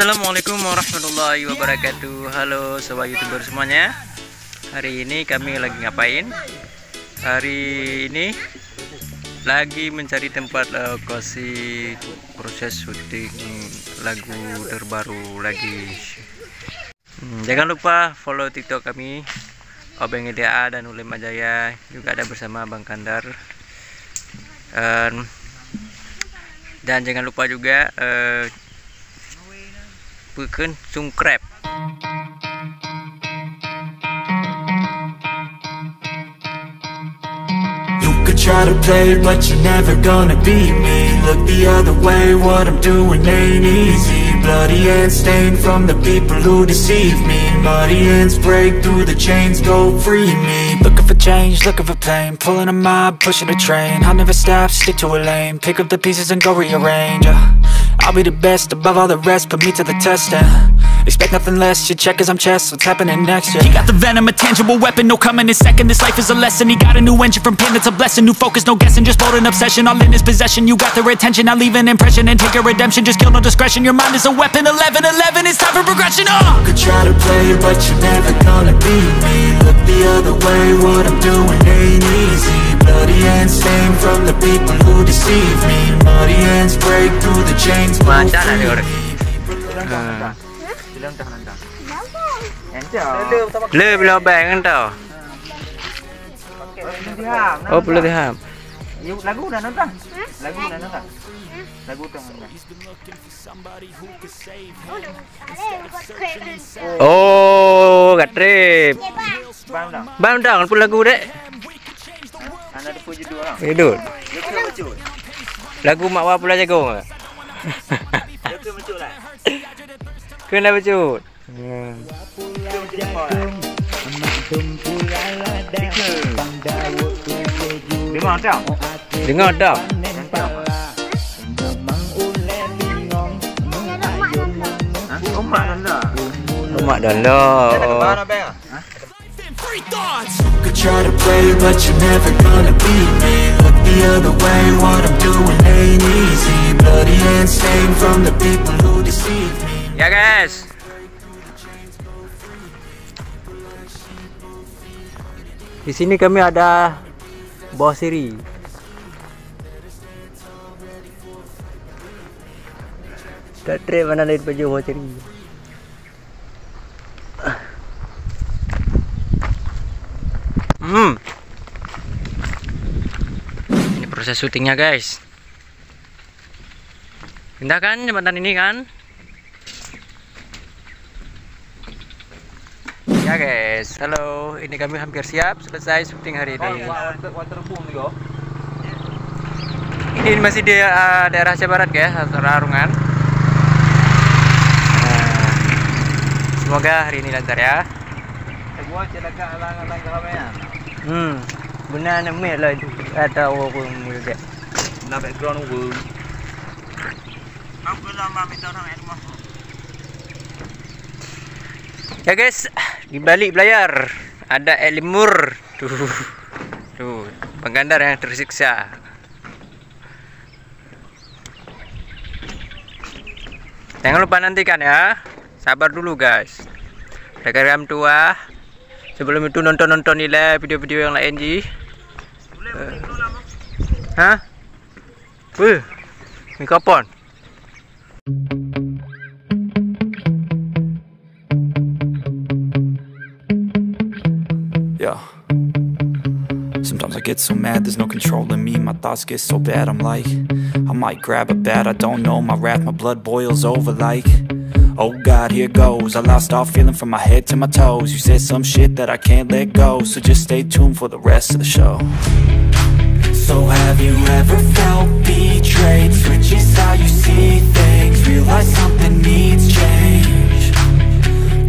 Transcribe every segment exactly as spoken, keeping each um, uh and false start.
Assalamualaikum warahmatullahi wabarakatuh. Halo sobat YouTuber semuanya. Hari ini kami lagi ngapain? Hari ini lagi mencari tempat lokasi proses syuting lagu terbaru lagi. Hmm, jangan lupa follow TikTok kami, Obeng Idea dan Ulim Ajaya, juga ada bersama Bang Kandar. Em, dan jangan lupa juga, eh, peukheun subscribe. You could try to play, but you're never gonna beat me. Look the other way, what I'm doing ain't easy. Bloody hands stained from the people who deceive me. Muddy hands break through the chains, go free me. Looking for change, looking for pain. Pulling a mob, pushing a train. I'll never stop, stick to a lane. Pick up the pieces and go rearrange. Yeah. I'll be the best above all the rest, put me to the test, yeah. Expect nothing less, your check is I'm chest, what's happening next, yeah. He got the venom, a tangible weapon, no coming in second. This life is a lesson, he got a new engine from pain, it's a blessing. New focus, no guessing, just bold and obsession. All in his possession, you got their attention. Now leave an impression and take your redemption. Just kill, no discretion, your mind is a weapon. Eleven eleven, it's time for progression, uh! Could try to play, but you're never gonna beat me. Look the other way, what I'm doing ain't easy. Bloody hands stained from the people who deceive me. Muddy hands break through the chains, go free me. Hah. Le, belum bang, kan tau? Oh, belum diham. Lagu dah nonton. Lagu dah nonton. Lagu dah nonton. Oh, ka trip. Bang dong, pun lagu dek. Judul. Lagu Mak Wa Pulau Jagung. Kena bacut. Hmm. Dengar tak? Dengar tak? Hah? Umak Danda. Umak Danda. Could try to play, but you're never gonna beat me. Look the other way, what I'm doing ain't easy. Bloody hands stained from the people who deceive me. Ya, guys. Di sini kami ada buah siri. Tak trip mana lain baju buah siri. Hmm. Ini proses syutingnya, guys. Indah kan jembatan ini kan? Ya guys, halo. Ini kami hampir siap selesai syuting hari ini. Ini masih di, eh, daerah Aceh Barat, guys, Rarungan. Eh, semoga hari ini lancar ya. Semua celaka alang-alang keramaian. Hmm, benar namanya lah itu. Ada orang pun melihat. Nah, background pun. Ya guys, di balik belayar ada air lemur. Tuh. Tuh, Bang Kandar yang tersiksa. Jangan lupa nantikan ya. Sabar dulu guys. Rekan-rekan tua. Sebelum itu nonton-nonton nilai video-video yang lain ji. Eh. Hah? Weh, mikrofon. Yeah. Sometimes I get so mad, there's no controlling me. My thoughts get so bad, I'm like, I might grab a bat, I don't know my wrath, my blood boils over like, oh God, here goes. I lost all feeling from my head to my toes. You said some shit that I can't let go, so just stay tuned for the rest of the show. So have you ever felt betrayed? Switches how you see things. Realize something needs change.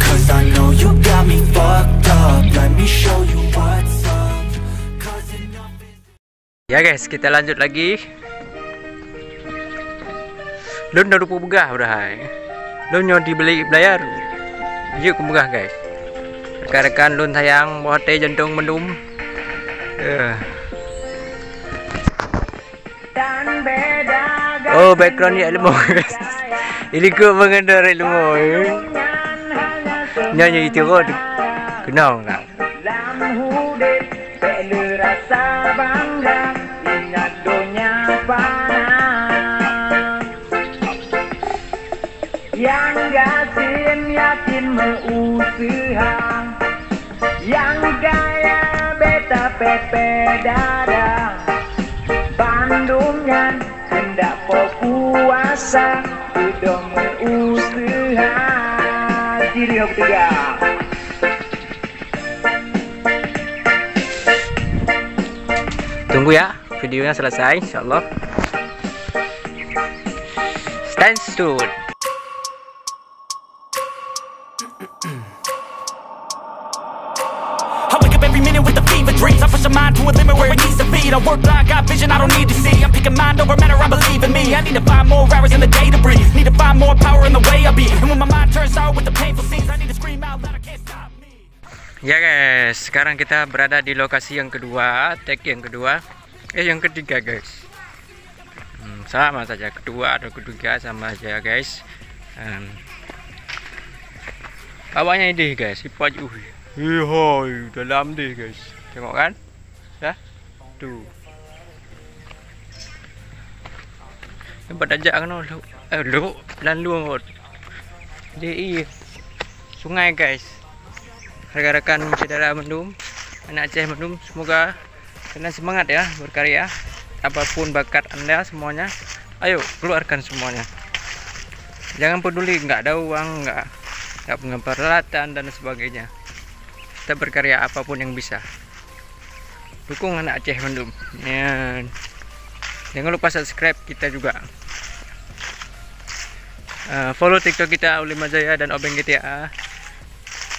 'Cause I know you got me fucked up. Let me show you what's up. 'Cause enough is Ya guys, kita lanjut lagi. Lôn dah lupa peugah padahai. Lôn nyoe di balik belayar. Jeuet kupeugah guys. Rekan-rekan lôn sayang, boh até jantong mandum. Eh. Oh, background ni ilmu. Ilikot mengendor ilmu. Nyanyi itu kot. Kenal tak? Lam udép, bèk le rasa bangga, ingat donya fana. Nyang gasien yakin meuuseuha, nyang kaya bèk tapèpè dada. Bandum nyan keundak Po kuasa, beudôh meuuseuha. Diri ho keutiga. Tunggu ya, videonya selesai, insyaallah. Stay tune. I wake up every minute with a fever dreams. I push the mind to a limit where it needs to be. I work blind, got vision I don't need to see. I'm picking mind over matter, I believe in me. I need to find more hours in the day to breathe. Need to find more power in the way I be. And when my mind turns sour with the painful scenes, I need to scream out loud, I can't stop me. Ya guys, sekarang kita berada di lokasi yang kedua, tag yang kedua. Eh, yang ketiga guys. Hmm, sama saja, kedua atau ketiga sama saja guys. Em, awaknya idéh guys, ipat uh. Hihoi, dalam deh guys. Tengok kan? Ya. Tu. Nampak tajak kena lok. Eh, lok. Lalu kot. Jadi, sungai guys. Rakan-rakan syedara mandum, anak Aceh mandum, semoga kalian semangat ya berkarya. Apapun bakat anda semuanya, ayo keluarkan semuanya. Jangan peduli nggak ada uang, nggak, nggak punya peralatan dan sebagainya. Kita berkarya apapun yang bisa. Dukung anak Aceh mandum. Ya. Jangan lupa subscribe kita juga. Eh, follow TikTok kita, Ulima Jaya dan Obeng G T A.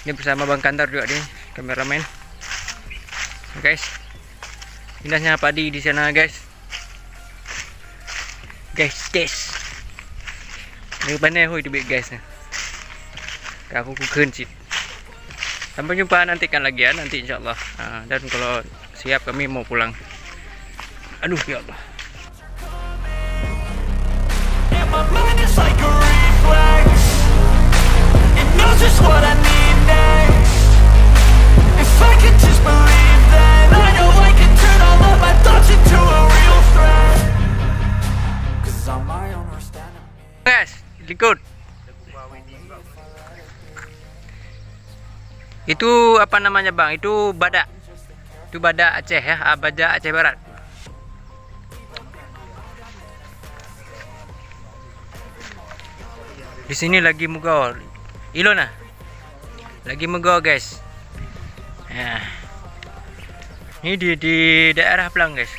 Ini bersama Bang Kantar juga nih, kameramen. Guys, indahnya padi di sana guys. Guys, guys. Ni pandai hoi teubiet guys ni. Ka aku kukheun cit. Sampai jumpa nantikan lagi ya, nanti insyaallah. Ha, dan kalau siap kami mau pulang. Aduh ya Allah. And my mind is like a reflex. It knows just what I need next. If I could just believe, then I know I can turn all of my thoughts into a real threat. 'Cause I'm my own worst enemy. Guys, likot. Itu apa namanya, Bang? Itu badak. Itu badak Aceh ya, ah, badak Aceh Barat. Di sini lagi meugo. Ilôn nah. Lagi meugo, guys. Ya. Ni di, di daerah Plang, guys.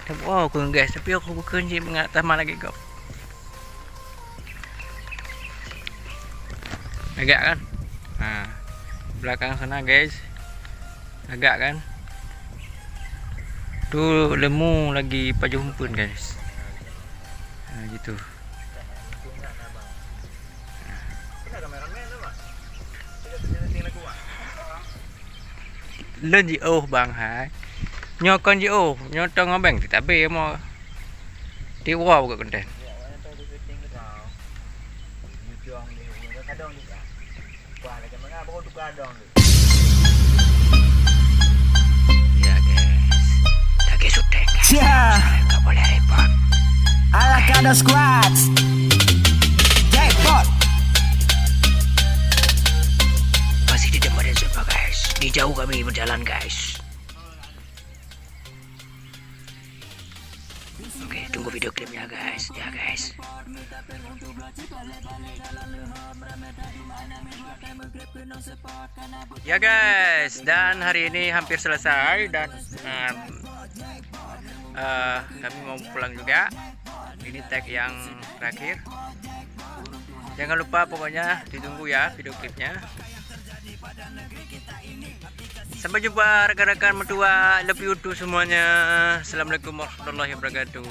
Tapi, oh, guys, tapi aku bukan je mengat sama lagi kau. Agak kan? Ha. Belakang sana, guys. Agak kan? Tu lemu lagi pajoh umpeun, guys. Ha, gitu. Lôn jiôh bang hai. Nyoe kon jiôh, nyoe tong obeng titabe mo. Tiwa buka konten. Ya guys, lagi syuting guys. Ya. Saya nggak boleh repot. Ala kada squad. Jackpot. Masih di depan dan sumpah guys. Di jauh kami berjalan guys. Oke, tunggu video klipnya guys. Ya guys. Ya guys, dan hari ini hampir selesai dan, em, eh, kami mau pulang juga. Ini tag yang terakhir. Jangan lupa pokoknya ditunggu ya video klipnya. Sampai jumpa rekan-rekan mertua. I love you to semuanya. Assalamualaikum warahmatullahi wabarakatuh.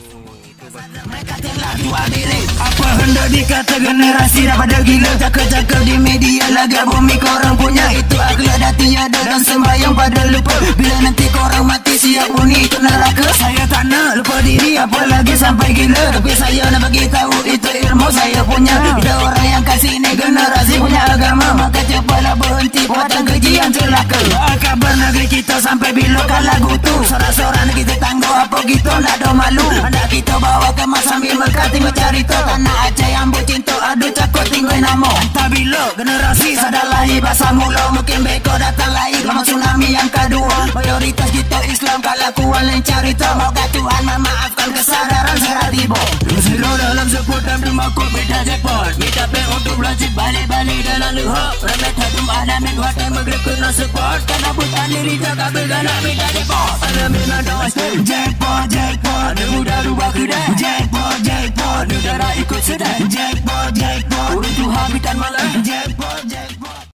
Mereka telah dua bilik. Apa hendak dikata generasi dah pada gila? Cakap-cakap di media lagak bumi korang punya. Itu akhlak dah tiada dan sembahyang pada lupa. Bila nanti korang mati siap bunyi ke neraka. Saya tak nak lupa diri apalagi sampai gila. Tapi saya nak bagi tahu itu ilmu saya punya. Ada orang yang kasih ni generasi punya agama. Maka cepatlah berhenti buat dan keji yang celaka. Kabar negeri kita sampai bila kalah gutu. Seorang-seorang kita tangguh apa kita nak ada malu. Hendak kita bawa ke masa sambil berkati bercerita. Tanah Aceh yang bercinta adu cakut tinggal nama. Entah bila generasi sadar lahir bahasa mula. Mungkin beko datang lagi gelombang tsunami yang kedua. Mayoritas kita Islam kalau kuat lain cerita. Moga Tuhan memaafkan kesadaran segera tiba. Terus hero dalam sepot dan bermakut minta jackpot. Minta bank untuk belanja balik-balik dalam lehok. Remeh tak cuma ada minggu hati menggerak kena support. Karena bukan diri jaga bergerak minta jackpot. Ada memang doa stay. Jackpot, jackpot. Ada muda rubah kedai. Jackpot, jackpot. Negara ikut sedai. Jackpot, jackpot. Urut Tuhan bintang malam. Jackpot, jackpot.